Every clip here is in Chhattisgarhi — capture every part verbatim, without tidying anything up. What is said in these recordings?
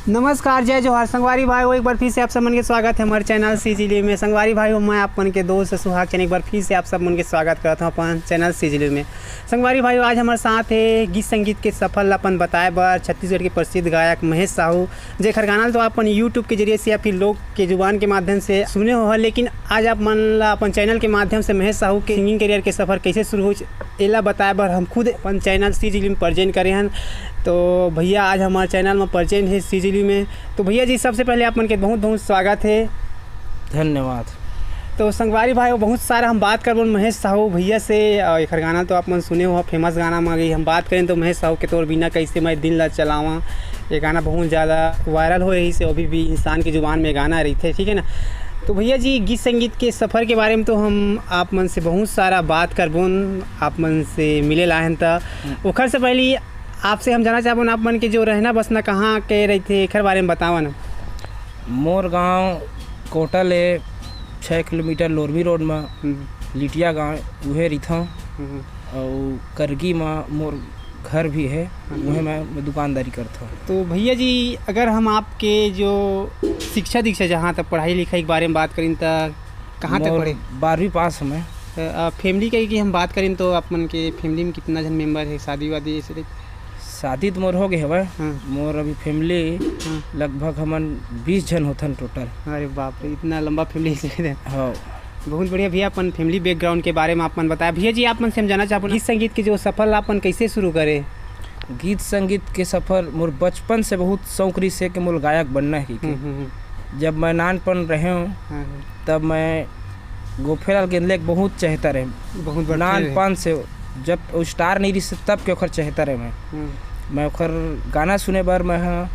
नमस्कार, जय जोहार संगवारी भाई हो, एक बार फिर से आप सब मन के स्वागत है हमारे चैनल सीजीली में। संगवारी भाई हो, मैं आप मन के दोस्त सुहाग चैन एक बार फिर से आप सब मन के स्वागत करत हूँ अपन चैनल सीजीली में। संगवारी भाई हो, आज हमारे साथ है गीत संगीत के सफर ला अपन बताए बर छत्तीसगढ़ के प्रसिद्ध गायक महेश साहू, जेकर गाना तो आप अपन YouTube के जरिए से या फिर लोग के जुबान के माध्यम से सुने हो, लेकिन आज आप मन ला अपन चैनल के माध्यम से महेश साहू के सिंगिंग करियर के सफर कैसे शुरू हो, एला बताए बर हम खुद अपन चैनल सीजीली में प्रेजेंट करे हन। तो भैया, आज हमारे चैनल में प्रेजेंट है सीजीली में। तो भैया जी, सबसे पहले आप मन के बहुत बहुत स्वागत है। धन्यवाद। तो संगवारी भाई, बहुत सारा हम बात करबो महेश साहू भैया से। अ, एकर गाना तो आप मन सुने हो, फेमस गाना में अगर हम बात करें तो महेश साहू के "तोर बिना कैसे मैं दिन ला चलावां", ये गाना बहुत ज़्यादा वायरल हो रही से, अभी भी इंसान की जुबान में गाना रही थे, ठीक है ना। तो भैया जी, गीत संगीत के सफर के बारे में तो हम आप मन से बहुत सारा बात करबोन, आप मन से मिले लाहन त ओखर से पहले आपसे हम जानना चाहबोन, आप मन के जो रहना बसना कहाँ के रहिथे, एखर बारे में बतावा ना। मोर गांव कोटा ले छः किलोमीटर लोरमी रोड म हम्म। लिटिया गांव, उहे रहिथंव। हम्म। अउ करगी म मोर घर भी है, हम्म। उहे मैं, मैं दुकानदारी करथंव। तो भैया जी, अगर हम आपके जो शिक्षा दीक्षा, जहाँ तक पढ़ाई लिखाई के बारे में बात करें, त कहाँ तक मोर पढ़े? बारहवीं पास हूँ मैं। अ, अ, फैमिली के की हम बात करें तो आप मन के फैमिली में कितना झन मेंबर है, शादी वादी ऐसे टाइप? शादी तो मोर हो गए हवय। हाँ। मोर अभी फैमिली हाँ। लगभग हमन बीस झन होथन टोटल। अरे बाप रे, इतना लंबा फैमिली से। हाँ। बहुत बढ़िया भैया, अपन फैमिली बैकग्राउंड के बारे में आप मन बताया। भैया जी, आप मन से हम जानना चाहबो, गीत संगीत के जो सफर ला अपन कैसे शुरू करे? गीत संगीत के सफर मोर बचपन से बहुत शौक रहिस हे कि मोर गायक बनना है, हम्म, हम्म, हम्म। जब मैं नानपन रहे हूँ, हाँ, हाँ। तब मैं गोफेलाल गेंदले के बहुत चहेता रहे। बहुत बड़ fan नानपन से, जब वो स्टार नहीं रहिस, तब के ओखर चहेता रहे मैं। हम्म। मैं ओखर गाना सुने बर मैं ह,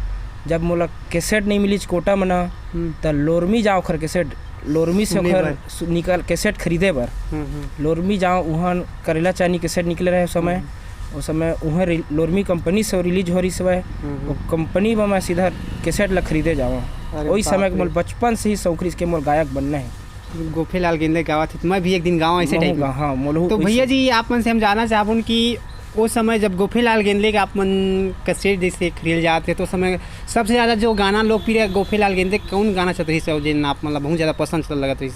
जब मोला कैसेट नहीं मिलिस कोटा में ना, हम्म। त लोरमी जाओ ओखर कैसेट, लोरमी से सुने ओखर बर। सु-, निकल कैसेट खरीदे बर। हम्म, हम्म। लोरमी जाओ, उहाँ करेला चानी कैसेट निकले रहे उस समय। हम्म। उस समय उहाँ रि-, लोरमी कंपनी से रिलीज हो रहिस हवय। हम्म, हम्म। वो कंपनी में मैं सीधा कैसेट ला खरीदे जाऊँ। अरे वही समय बाप के रे। मोर बचपन से ही शौक रहिस के मोर गायक बनना है। गोफेलाल गेंदले गावत हे, तो मैं भी एक दिन गाँव ऐसे महू टाइप में। गा-, हाँ, मोलहू तो वैसे। भैया जी, आप मन से हम जानना चाहबोन कि वो समय जब गोफेलाल गेंदले के आप मन कैसेट जैसे खरीदे जात रहे, तो उस समय सबसे ज़्यादा जो गाना लोकप्रिय गोफेलाल गेंदले, कौन गाना चलत रहिस, और जेन आप मन ला बहुत ज़्यादा पसंद चल लगत रहिस?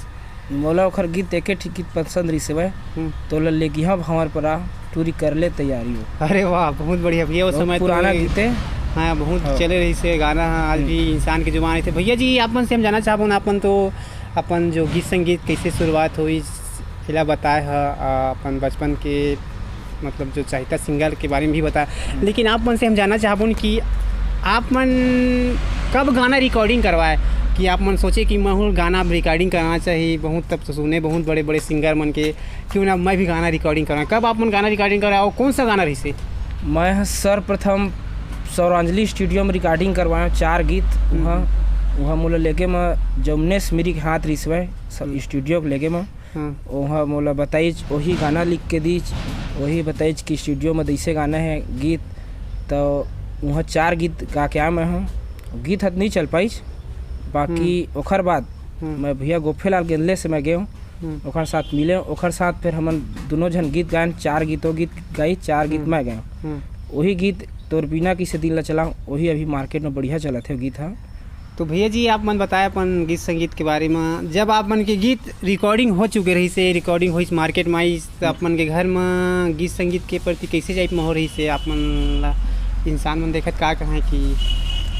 मोला ओखर गीत एके ठी गीत पसंद रहिस हवय, हम्म। तोला लेगिहा भंवर परा, टूरी कर ले तैयारी हो। अरे वाह, बहुत बढ़िया भैया, वो बहुत समय तो पुराना ये गीत है। हाँ, बहुत हाँ। चले रहिस हे गाना, हाँ, आज हम्म। भी इंसान के जुबान रहिथे। भैया जी, आप मन से हम जानना चाहबोन, आप मन तो अपन जो गीत संगीत कैसे शुरुआत होइस, एला बताए ह, आ, अपन बचपन के, मतलब, जो चाहिता सिंगर के बारे में भी बताए। हम्म। लेकिन आप मन से हम जानना चाहबोन कि आप मन कब गाना रिकॉर्डिंग करवाए, कि आप मन सोचे कि महू गाना रिकॉर्डिंग कराना चाहिए, बहुत तब तो सुने बहुत बड़े-बड़े सिंगर मन के, क्यों ना मैं भी गाना रिकॉर्डिंग करवाएं। कब आप मन गाना रिकॉर्डिंग करवाए और कौन सा गाना रहिसे? मैं ह सर्वप्रथम सौरांजलि स्टूडियो में रिकॉर्डिंग करवाएं चार गीत। हम्म। उहाँ, उहाँ मोला लेके मैं जमुनेश मिरी के हाथ रिसवे स-, हम्म। स्टूडियो के लेके मैं। हम्म। उहाँ मोला बताइच, वही गाना लिख के दीच, वही बताइच कि स्टूडियो में जैसे गाना है गीत, तो उहाँ चार गीत गा के आए मैं हूँ। गीत हत नहीं चल पाइच, बाकी हम्म। ओखर बाद हम्म। मैं भैया गोफेलाल गेंदले से मैं गए हूँ। हम्म। ओखर साथ मिले, ओखर साथ फिर हमन दोनों झन गीत गायन, चार गीतों गीत गाई, चार गीत हम्म। मैं गायन। हम्म। वही गीत तोर बिना किसे दिन ला चलाऊं, वही अभी मार्केट में बढ़िया चलत है गीत ह। तो भैया जी, आप मन बताए अपन गीत संगीत के बारे में, जब आप मन के गीत रिकॉर्डिंग हो चुके रहिसे, रिकॉर्डिंग होइस मार्केट में आइस, तो आप मन के घर में गीत संगीत के प्रति कैसे टाइप में हो रहिसे, आप मन ला इंसान मन देखत का कहें कि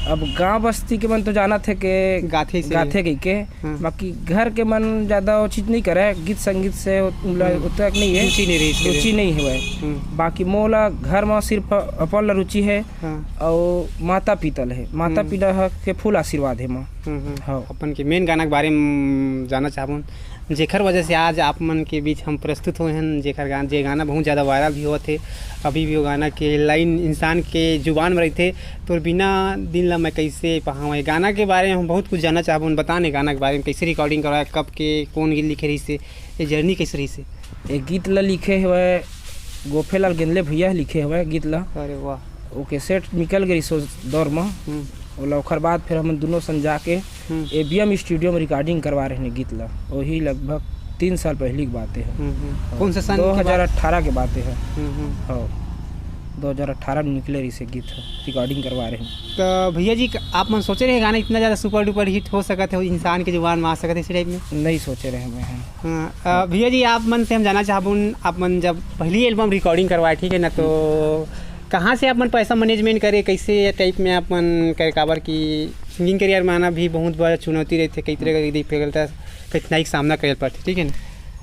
अब गांव बस्ती के मन तो जानत हे के गाथे से। गाथे कहि के, हम्म। बाकी घर के मन ज्यादा वो चीज नहीं करे, गीत संगीत से उत-, उला-, हम्म। उतना नहीं है, रुचि नहीं रहिस हे। रुचि नहीं है। हम्म। बाकी मोला घर में सिर्फ अपन ला रुचि है, हाँ। और माता पिता ल है, माता हम्म। पिता ह के फुल आशीर्वाद है माँ। हम्म, हम्म। हाँ। अपन के मेन गाना के बारे में जानना चाहबोन, जेखर वजह से आज आप मन के बीच हम प्रस्तुत होए हन, जेखर गान-, जे गाना बहुत ज्यादा वायरल भी होत हे, अभी भी वो गाना के लाइन इंसान के जुबान में रहिथे, "तोर बिना दिन ला मैं कैसे पहावं।" ये गाना के बारे में हम बहुत कुछ जानना चाहबोन, बता ने गाना के बारे में, कैसे रिकॉर्डिंग करवाए, कब के, कौन गीत लिखे रहिसे, ये जर्नी कैसे रहिसे? ये गीत ला लिखे हुए गोफेलाल गेंदले भैया लिखे हुए गीत ला। अरे वाह। वो कैसेट निकल गई सो दौर में। हम्म। ओला ओखर बाद फिर हमन दोनों सन जाके हम्म। एबीएम स्टूडियो में रिकॉर्डिंग करवा रहे हैं गीत ला। वही लगभग तीन साल पहले की बातें हैं। हम्म, हम्म। कौन से सन के बात? दो हज़ार अठारह के बातें हैं। हम्म, हम्म। हाँ। दो हज़ार अठारह में निकले रहिसे गीत ह, रिकॉर्डिंग करवा रहे हैं। तो भैया जी, आप मन सोचे रहे गाना इतना ज़्यादा सुपर डुपर हिट हो सकत है, इंसान के जुबान में आ सकत है, इसी टाइप में? नहीं सोचे रहे मैं, हाँ। हाँ, अ, भैया जी, आप मन से हम जानना चाहबुन, आप मन जब पहली एल्बम रिकॉर्डिंग करवाए, ठीक है ना, तो कहाँ से आप मन पैसा मैनेजमेंट करे, कैसे टाइप में आप मन करे, काबर कि सिंगिंग करियर में आना भी बहुत बड़ा चुनौती रहते, कई तरह का दिक्कत, कठिनाई का सामना करे पड़ते, ठीक है ना?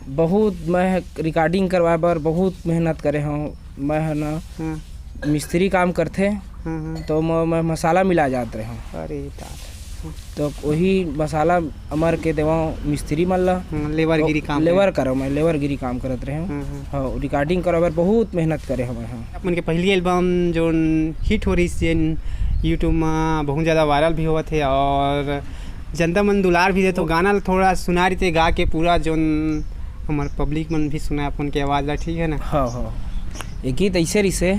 बहुत, मैं रिकॉर्डिंग करवाए बर बहुत मेहनत करे हूँ। मैं है ना, हाँ। मिस्त्री काम करथे, हाँ, हाँ। तो म-, मैं मसाला मिला जात रहे हूँ। अरे दादा। तो वही मसाला अमर के देवा मिस्त्री मन ला। हाँ, लेबरगिरी तो काम लेबर करे। करो, मैं लेबरगिरी काम करत रहे हूँ। हाँ, हाँ। हाँ, रिकॉर्डिंग करे बर बहुत मेहनत करे हूँ मैं, हाँ। अपन के पहली एल्बम जोन हिट हो रही, जेन YouTube में बहुत ज़्यादा वायरल भी होवत है और जनता मन दुलार भी दे, तो गाना ल थोड़ा सुना रही थे गा के पूरा, जोन हमार पब्लिक मन भी सुना अपन के आवाज़ ला, ठीक है ना? हाँ, हाँ। ये गीत ऐसे रिसे,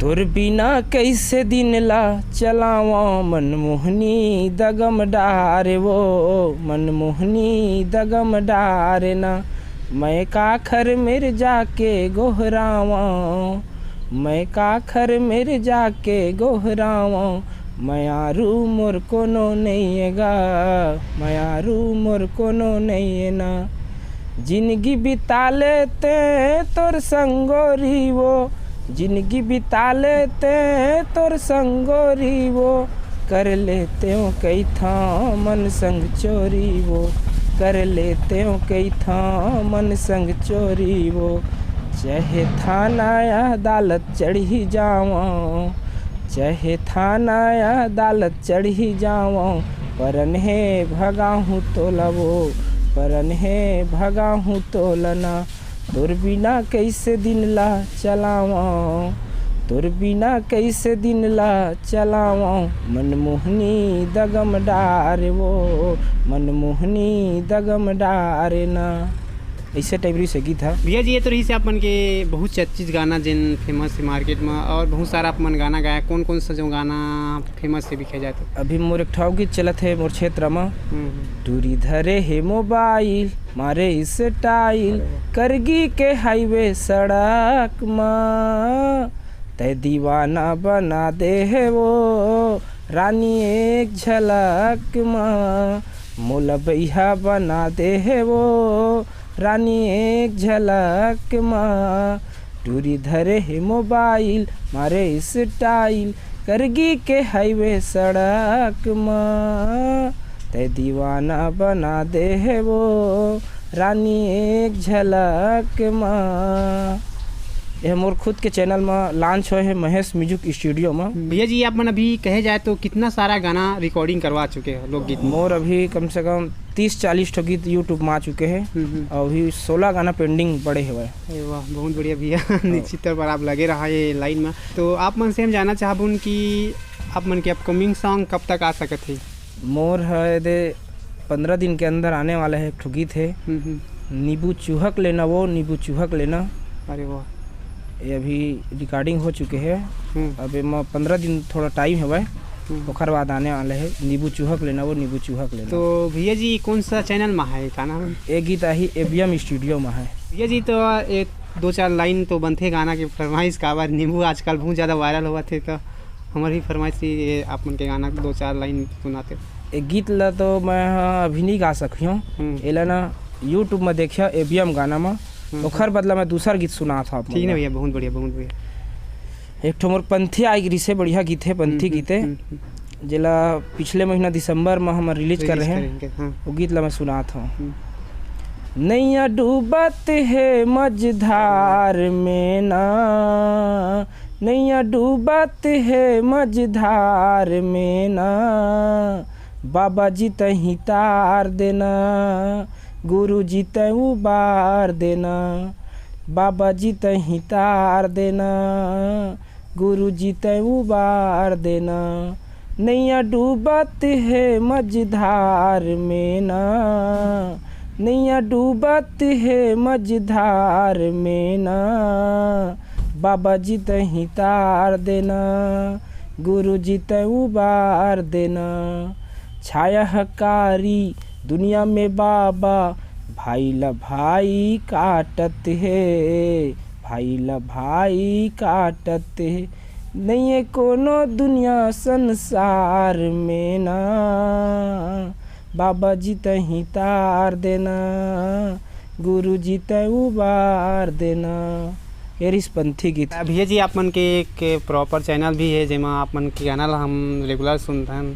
तोर बिना कैसे दिन ला चलावा, मनमोहनी दगम डारे वो, मनमोहनी दगम डारे ना। मैं काखर मेर जाके गोहरावा, मैं काखर मेर जाके गोहरावा, मयारू मोर कोनो नइये गा, मयारू मोर कोनो नइये ना। जिनगी बिता लेते तोर संगोरी वो, जिनगी बिता लेते तोर संगोरी वो, कर लेते हो कई था मन संग चोरी वो, कर लेते हो कई था मन संग चोरी वो। चाहे थाना या अदालत चढ़ी जावा, चाहे थाना या अदालत चढ़ी जावा, परन हे भगाहूँ तोला वो, परन हे भगाहूँ तोला ना। तोर बिना कैसे दिन ला चलावा, तोर बिना कैसे दिन ला चलावा, मनमोहनी दगम डारे वो, मनमोहनी दगम डारे ना। ऐसे टाइप रही से गीत है। भैया जी, ये तो रही से आप मन के बहुत चर्चित गाना, जिन फेमस है मार्केट में, और बहुत सारा आप मन गाना गाया। कौन कौन सा जो गाना फेमस है, बिखे जाए तो? अभी मोर एक ठो गीत चलत है मोर क्षेत्र में, हम्म, हम्म। टूरी धरे हे मोबाइल, मारे स्टाइल, अरे वाह। करगी के हाईवे सड़क में, तै दीवाना बना दे है वो रानी एक झलक में, मोला बइहा बना दे है वो रानी एक झलक मा। टूरी धरे हे मोबाइल, मारे स्टाइल, करगी के हाईवे सड़क मा। तै दीवाना बना दे हे वो रानी एक झलक मा। यह मोर खुद के चैनल मा लॉन्च होए हे महेश म्यूजिक स्टूडियो मा। भैया जी, आप मन अभी कहे जाए तो कितना सारा गाना रिकॉर्डिंग करवा चुके हो लोकगीत में? मोर अभी कम से कम तीस चालीस ठो गीत YouTube में आ चुके हैं। हम्म, हम्म। और अभी सोलह गाना पेंडिंग पड़े हुए हैं। अरे वाह, बहुत बढ़िया भैया। हाँ। निश्चित तौर पर आप लगे रहा ये लाइन में। तो आप मन से हम जानना चाहबुन कि आप मन के अपकमिंग सॉन्ग कब तक आ सकत है? मोर है दे पंद्रह दिन के अंदर आने वाला है एक ठो गीत है, हम्म, हम्म। नींबू चुहक लेना वो, नींबू चुहक लेना। अरे वाह। ये अभी रिकॉर्डिंग हो चुके हैं। हम्म। अब एमा पंद्रह दिन थोड़ा टाइम हवय, हम्म। ओकर बाद आने वाले हैं नींबू चुहक लेना वो, नींबू चुहक लेना। तो भैया जी, कौन सा चैनल में है, का नाम है? ये गीत आही एबीएम स्टूडियो में है। भैया जी, तो एक दो चार लाइन तो बनथे गाना के फरमाइश, काबर नींबू आजकल बहुत ज़्यादा वायरल होवत हे, तो हमर भी फरमाइश थी, ये आप मन के गाना दो चार लाइन सुनाते। एक गीत ला तो मैं ह अभी नहीं गा सकियों, हम्म। एला ना YouTube में देखिया एबीएम गाना में, हम्म। ओखर बदला मैं दूसर गीत सुनात हूँ आप मन ठीक ना ला। भैया, बहुत बढ़िया, बहुत बढ़िया। एक ठो मोर पंथी आए रिसे, बढ़िया गीत है, पंथी हम्म, गीत है, हम्म, हम्म। जेला पिछले महीना दिसंबर में हम रिलीज कर रिलीज रहे हैं। करेंगे, हाँ। वो गीत ला मैं सुनात हूँ। हम्म। नैया डूबत है मझधार में ना, नैया डूबत है मझधार में ना, बाबा जी तही तार देना, गुरु जी तय उबार देना, बाबा जी तही तार देना, गुरु जी तय उबार देना। नैया डूबत है मझधार में ना, नैया डूबत है मझधार में ना, बाबा जी तही तार देना, गुरु जी तय उबार देना। छाया हकारी दुनिया में बाबा, भाई ला भाई काटत हे, भाई ल भाई काटत हे, नइये कोनो दुनिया संसार में ना। बाबा जी तहीं तार देना, गुरु जी तैं उबार देना। एरिस पंथी गीत। भैया जी, आप मन के एक प्रॉपर चैनल भी है, जेमा आप मन के गाना ला हम रेगुलर सुनथन,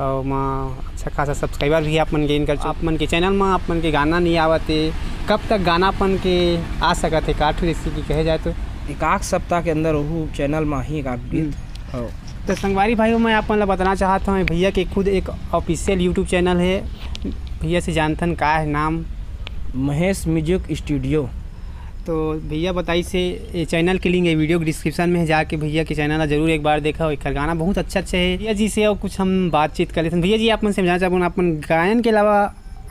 और ओमा अच्छा खासा सब्सक्राइबर भी आप मन gain कर चुके। आप मन के चैनल में आप मन के गाना नहीं आवत है, कब तक गाना अपन के आ सकत है? का ठो जैसे कि कहे जाए तो एक आध सप्ताह के अंदर ओहू चैनल में ही एक आध गीत। हम्म। हो। तो संगवारी भाई, मैं आप मन ला बताना चाहत हूँ, भैया के खुद एक ऑफिशियल YouTube चैनल है, भैया से जानथन का है नाम? Mahesh music studio. तो भैया बताइस हे, ये चैनल के लिंक ये वीडियो के डिस्क्रिप्शन में है, जाके भैया के चैनल ला जरूर एक बार देखा। एकर गाना बहुत अच्छा अच्छा है। भैया जी से और कुछ हम बातचीत कर लेथन। भैया जी, आप मन से हम जानना चाहबो, आप मन गायन के अलावा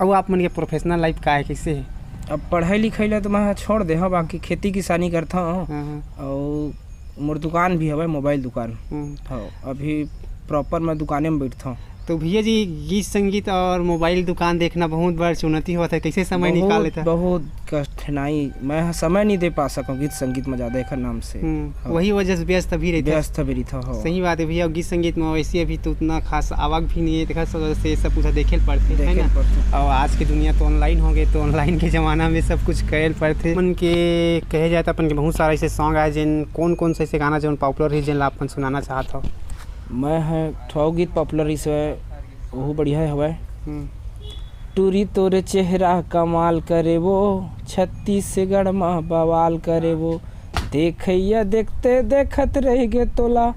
और आप मन के प्रोफेशनल लाइफ का है, कैसे है? अब पढ़ाई लिखाई ला तो मैं छोड़ दे हव, बाकी खेती किसानी करता हूँ। हाँ, हाँ। और मोर दुकान भी हवय, मोबाइल दुकान। हम्म। हाँ, अभी प्रॉपर मैं दुकाने में बैठता हूँ। तो भैया जी, गीत संगीत और मोबाइल दुकान देखना बहुत बड़ चुनौती होत है, कैसे समय बहुत, निकाल लेता? बहुत कठिनाई, मैं समय नहीं दे पा सकूँ गीत संगीत में ज़्यादा एकर नाम से। हम्म, हाँ। वही वजह से व्यस्त भी रहता। व्यस्त भी रहता, हाँ। सही बात है भैया, गीत संगीत में वैसे अभी तो उतना खास आवक भी नहीं है, देखा सब से सब कुछ देखे ल पड़ते, है देखे ना? ल पड़ते। और आज की दुनिया तो ऑनलाइन हो गई, तो ऑनलाइन के ज़माना में सब कुछ करे ल पड़ते। मन के कहे जाए तो अपन के बहुत सारा ऐसे सॉन्ग आए, जिन कौन कौन से ऐसे गाना जो पॉपुलर है, जिन ला अपन सुनाना चाहत हो? मैं ह ठो गीत पॉपुलर इस हवय, ओहू बढ़िया हवय। हम्म। टूरी तोरे चेहरा कमाल करे वो, छत्तीसगढ़ मा बवाल करे वो। देखैया देखते देखत रह गे तोला,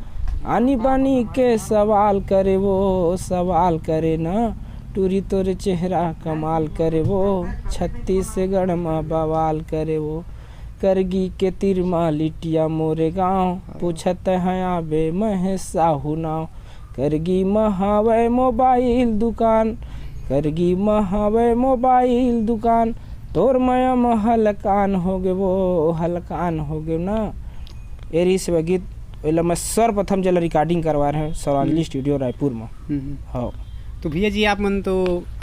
आनी बानी के सवाल करे वो, सवाल करे ना। टूरी तोरे चेहरा कमाल करे वो, छत्तीसगढ़ मा बवाल करे वो। करगी के तीर मा लिटिया मोरे गाँव, पूछत हैं आबे महेश साहू नाव। करगी म हावय मोबाइल दुकान, करगी म हावय मोबाइल दुकान, तोर मया म हलकान हो गे वो, हलकान हो गे ना। एरी से गीत, ओला मैं सर्वप्रथम जेला रिकॉर्डिंग करवा रहे हैं सौरांजली हम्म। स्टूडियो रायपुर में। हम्म। हाँ। तो भैया जी, आप मन तो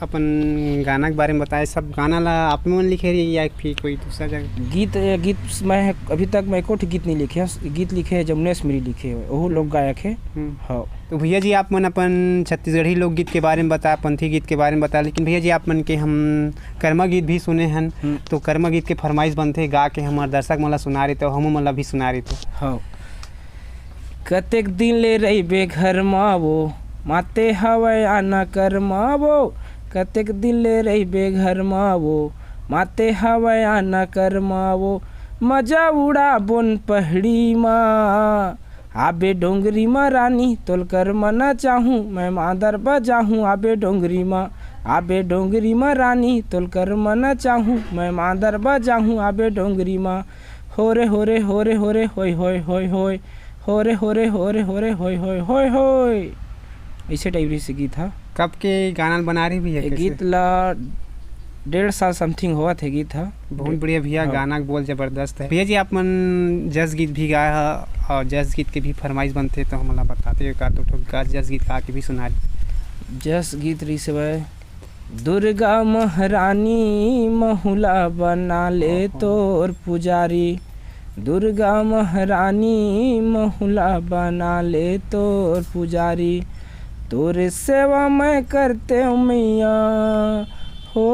अपन गाना के बारे में बताए, सब गाना ला आप मन लिखे रही या फिर कोई दूसरा जगह? गीत, गीत मैं अभी तक मैं एको ठे गीत नहीं लिखे हूँ। गीत लिखे हैं जमुनेश मिरी लिखे हुए, ओहू लोक गायक है। हम्म। हाँ। तो भैया जी, आप मन अपन छत्तीसगढ़ी लोकगीत के बारे में बताए, पंथी गीत के बारे में बताए, लेकिन भैया जी, आप मन के हम कर्मा गीत भी सुने हन, हम्म। तो कर्मा गीत के फरमाइश बनथे, गा के हमार दर्शक मन ला सुना रही, तो हमू मन ला भी सुना रही तो। हाँ। कतेक दिन ले रहिबे घर मा वो, माते हवय आना कर मा वो। कतेक दिन ले रहिबे घर मा वो, माते हवय आना कर मा वो। मजा उड़ा बोन पहड़ी मा, आबे डोंगरी मा रानी, तोल कर मना चाहूँ, मैं मादर बजाहूँ। आबे डोंगरी मा, आबे डोंगरी मा रानी, तोल कर मना चाहूँ, मैं मादर बजाहूँ। आबे डोंगरी मा, होरे होरे होरे होरे होय होय होय होय, होरे होरे होरे होरे होय होय होय होय। ऐसे टाइप रही से गीत हा। कब के गाना ल बना रही भैया, ये कैसे? गीत ला डेढ़ साल समथिंग होवत है गीत हा। बहुत बढ़िया भैया, हाँ। गाना के बोल जबरदस्त है। भैया जी, आप मन जस गीत भी गाए हा और जस गीत के भी फरमाइश बनते तो हमला बताते, एक आध दो ठो गा-, जस गीत गा के भी सुना रही। जस गीत रही से भाई, दुर्गा महारानी महुला बना ले ओहो। तोर पुजारी, दुर्गा महारानी महुला बना ले तोर पुजारी। तोरे सेवा मैं करते हूँ मैया हो,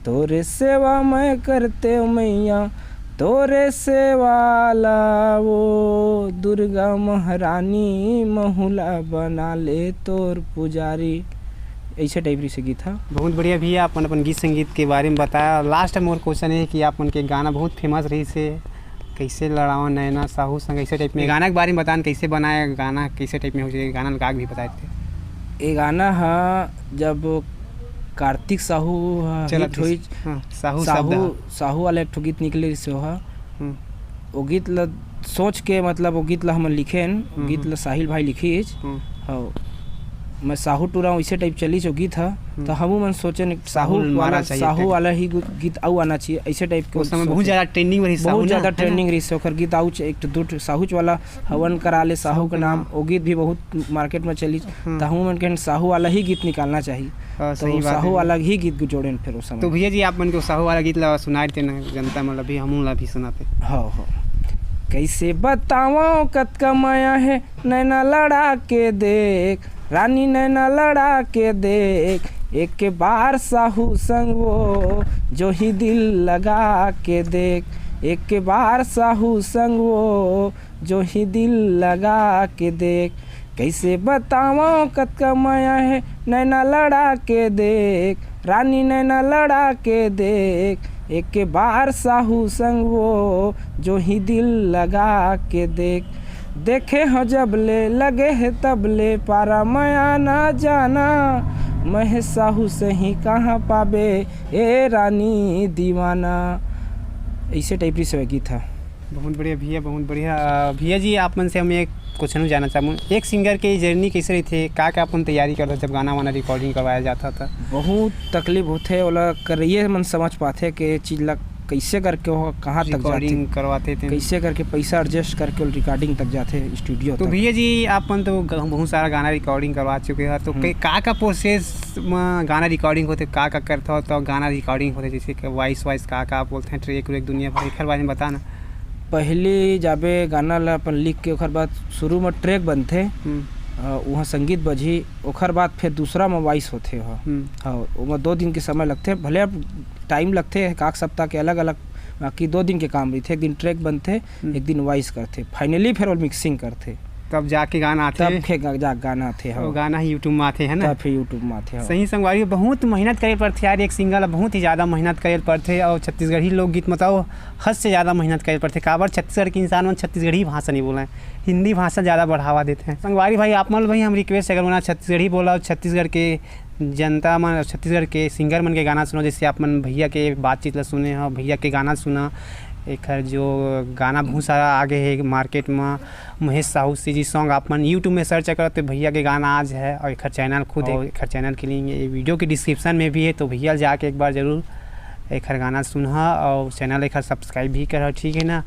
तोरे सेवा मैं करते हूँ मैया, तोरे सेवा ला वो दुर्गा महारानी महुला बना ले तोर पुजारी। ऐसे टाइप रही से गीत हा। बहुत बढ़िया भैया, अपन अपन गीत संगीत के बारे में बताया। लास्ट मोर क्वेश्चन है कि आप मन के गाना बहुत फेमस रही से, कैसे लड़ावा नैना साहू संग, ऐसे टाइप में गाना के बारे में बतान, कैसे बनाया गाना, कैसे टाइप में हो जाए गाना, गा के भी बताए थे। ये गाना हा जब कार्तिक साहू हा चलत हिट होई, हाँ, साहू साहू, शब्द हा। साहू वाला एक ठो गीत निकले से हा। हम्म। वो गीत ला सोच के, मतलब, वो गीत ला हमन लिखेन, वो हम्म, गीत हम्म। ला साहिल भाई लिखिस। हम्म। हाँ, मैं साहू टूरा वैसे टाइप चलिस वो गीत हा, हम्म। तो हमू मन सोचेन साहू साहू ल मारा वाला, चाहिए साहू थे। वाला ही गु-, गीत आऊ आना चाहिए, ऐसे टाइप के उस समय सोचे। बहुत ज्यादा ट्रेंडिंग में रही साहू बहुत ना, ज्यादा है ना? ट्रेंडिंग रही से ओकर गीत आऊ च-, एक ठो दू ठो साहू च वाला हवन करा ले साहू साहू के के नाम, नाम। वो गीत भी बहुत मार्केट में चलिस। हम्म। तो हमू मन कहन साहू वाला ही गीत निकालना चाहिए। तो सही बात साहू है। वाला ही गीत जोड़ेन फिर उस समय। तो भैया जी, आप मन के साहू वाला गीत ला सुनाए देते ना, जनता मन ला भी, हमू ला भी सुनाते। हाँ, हाँ। कैसे बतावं कतका मया हे, नैना लड़ा के देख, रानी नैना लड़ा के देख, एक बार साहू संग वो जो ही दिल लगा के देख, एक बार साहू संग वो जो ही दिल लगा के देख। कैसे बतावं कतका मया हे, नैना लड़ा के देख, रानी नैना लड़ा के देख, एक बार साहू संग वो जो ही दिल लगा के देख। देखे हो जब ले लगे हे तब ले, पारा मया ना जाना, महेश साहू से ही कहाँ पाबे ए रानी दीवाना। ऐसे टाइप से गीत है। बहुत बढ़िया भैया, बहुत बढ़िया। अ, भैया जी, आप मन से हम एक क्वेश्चन जानना चाहूँ, एक सिंगर के जर्नी कैसे रहिथे, का का अपन तैयारी करथो जब गाना वाना रिकॉर्डिंग करवाया जाता था? बहुत तकलीफ होथे, ओला करइया मन समझ पाथे कि चीज ला कैसे करके वो कहाँ तक जाथे, रिकॉर्डिंग करवाते थे। कैसे करके पैसा एडजस्ट करके वो रिकॉर्डिंग तक जाथे, स्टूडियो तो तक। भैया जी, आप मन तो ग-, बहुत सारा गाना रिकॉर्डिंग करवा चुके हैं, तो हम्म। के-, का का प्रोसेस में गाना रिकॉर्डिंग होथे, का का करथो तो गाना रिकॉर्डिंग होथे, जैसे कि वॉइस वॉइस का का बोलते हैं, ट्रैक व्रैक दुनिया भर, एकर बारे में बताना। पहली जाबे गाना ला अपन लिख के, ओकर बाद शुरू में ट्रैक बनथे, हम्म। अ, वहाँ संगीत बजही, ओकर बाद फिर दूसरा में वॉइस होथे। हाँ। हम्म। हाँ, ओमा दो दिन के समय लगथे, भले अब टाइम लगथे, एक आध सप्ताह के अलग-अलग, बाकी दो दिन के काम रहिथे। एक दिन ट्रैक बनथे, हम्म। एक दिन वॉइस करथे, फाइनली फिर वो मिक्सिंग करथे। तब जाके गाना आथे। तब खे-, गा-, जा-, गाना आथे, तो हाँ। गाना ही YouTube में आथे, है ना? तब फिर YouTube में आथे, हाँ। सही संगवारी, बहुत मेहनत करे पड़थे यार, एक सिंगर ला बहुत ही ज़्यादा मेहनत करे पड़थे, और छत्तीसगढ़ी लोकगीत में तो हद से ज़्यादा मेहनत करे पड़थे। काबर छत्तीसगढ़ के इंसान मन छत्तीसगढ़ी भाषा नहीं बोलें, हिंदी भाषा ज़्यादा बढ़ावा देते हैं। संगवारी भाई, आप मन भाई हम रिक्वेस्ट, अगर ओना छत्तीसगढ़ी बोला और छत्तीसगढ़ के जनता मन, छत्तीसगढ़ के सिंगर मन के गाना सुनो, जैसे आप मन भैया के बातचीत ला सुने हो, भैया के गाना सुना, एकर जो गाना बहुत सारा आगे है मार्केट में, महेश साहू सी जी सॉन्ग आप मन YouTube में सर्च करो तो भैया के गाना आज है, और एकर चैनल खुद है, और एकर चैनल के लिंक ये वीडियो के डिस्क्रिप्शन में भी है, तो भैया जाके एक बार जरूर एकर गाना सुनहा और चैनल एकर सब्सक्राइब भी करहा, ठीक है ना?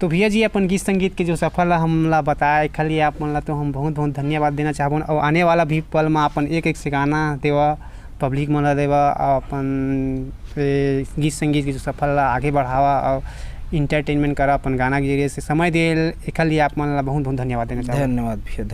तो भैया जी, अपन गीत संगीत के जो सफर ला हमला बताया, एकर लिए आप मन ला तो हम बहुत बहुत धन्यवाद देना चाहबन, और आने वाला भी पल में अपन एक एक से गाना देवा, पब्लिक मन ला देवा, और अपन ए, गीत संगीत के जो सफर ला आगे बढ़ावा और एंटरटेनमेंट करा अपन गाना के जरिए से समय दे, एकर लिए आप मन ला बहुत बहुत धन्यवाद देना चाहबो। धन्यवाद भैया, धन्यवाद।